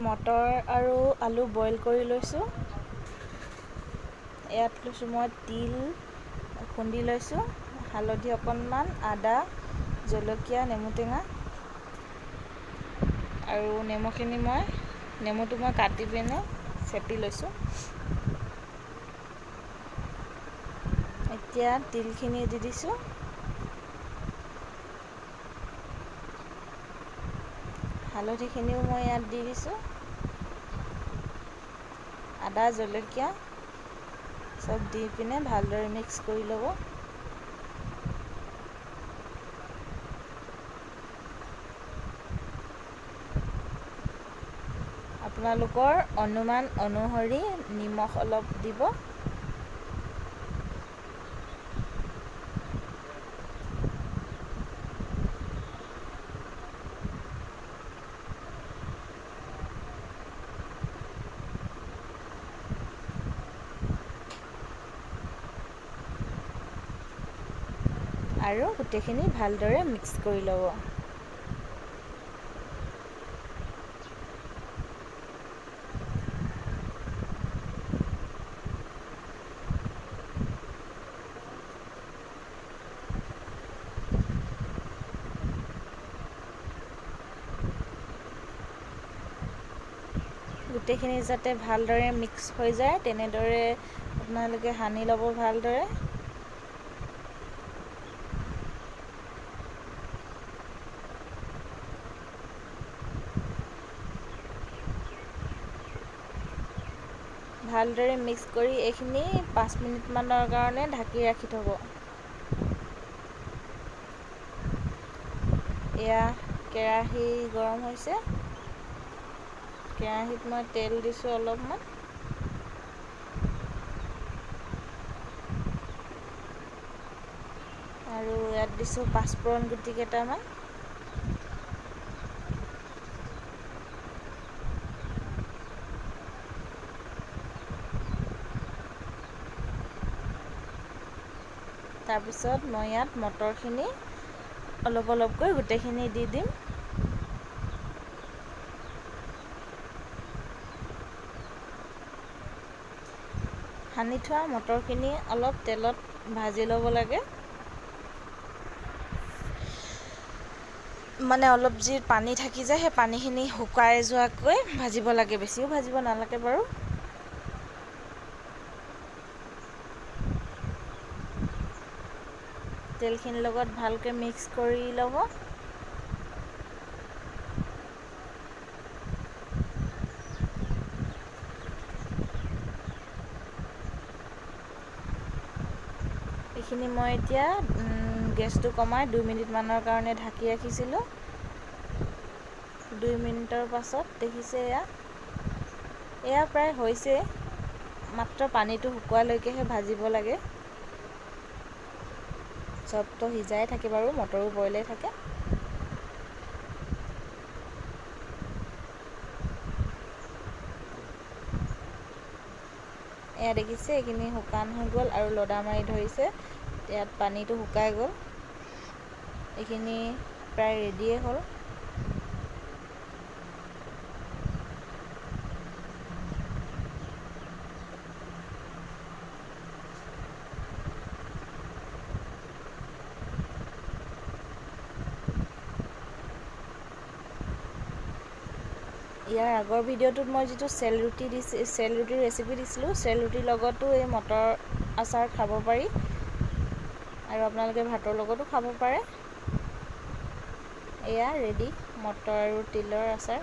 Motor আৰু আলু boil কৰি লৈছোঁ। ইয়াত লৈছোঁ মই তিল খুন্দি লৈছোঁ, হালধি অকণমান, আদা, জলকীয়া, নেমু টেঙা আৰু নেমুটো মই কাটি পিনে চেপি লৈছোঁ। এতিয়া তিলখিনি দি দিছোঁ। হালধিখিনিও মই ইয়াত দি দিছোঁ, আদা, জলকীয়া চব দি পিনে ভালদৰে মিক্স কৰি ল'ব। আপোনালোকৰ অনুমান অনুসৰি নিমখ অলপ দিব। আৰু গোটেইখিনি ভালদৰে মিক্স কৰি ল'ব। গোটেইখিনি যাতে ভালদৰে মিক্স হৈ যায় তেনেদৰে আপোনালোকে সানি ল'ব ভালদৰে। ভালদৰে মিক্স কৰি এইখিনি 5 মিনিটমানৰ কাৰণে ঢাকি ৰাখি থ'ব। এয়া কেৰাহী গৰম হৈছে। কেৰাহীত মই তেল দিছোঁ অলপমান। আৰু ইয়াত দিছোঁ পাঁচফোৰণ গুটি কেইটামান। তাৰপিছত মই ইয়াত মটৰখিনি অলপ অলপকৈ গোটেইখিনি দি দিম। সানি থোৱা মটৰখিনি অলপ তেলত ভাজি ল'ব লাগে, মানে অলপ যি পানী থাকি যায় সেই পানীখিনি শুকাই যোৱাকৈ ভাজিব লাগে, বেছিও ভাজিব নালাগে বাৰু। তেলখিনিৰ লগত ভালকৈ মিক্স কৰি ল'ব। এইখিনি মই এতিয়া গেছটো কমাই 2 মিনিটমানৰ কাৰণে ঢাকি ৰাখিছিলোঁ। 2 মিনিটৰ পাছত দেখিছে এয়া প্ৰায় হৈছে, মাত্ৰ পানীটো শুকোৱালৈকেহে ভাজিব লাগে। চবতো সিজাই থাকে বাৰু, মটৰো বইলেই থাকে। এয়া দেখিছে এইখিনি শুকান হৈ গ'ল আৰু লদা মাৰি ধৰিছে, ইয়াত পানীটো শুকাই গ'ল। এইখিনি প্ৰায় ৰেডিয়ে হ'ল। ইয়াৰ আগৰ ভিডিঅ'টোত মই যিটো চেল ৰুটি দিছি, চেল ৰুটিৰ ৰেচিপি দিছিলোঁ, চেল ৰুটিৰ লগতো এই মটৰ আচাৰ খাব পাৰি আৰু আপোনালোকে ভাতৰ লগতো খাব পাৰে। এয়া ৰেডি মটৰ আৰু তিলৰ আচাৰ।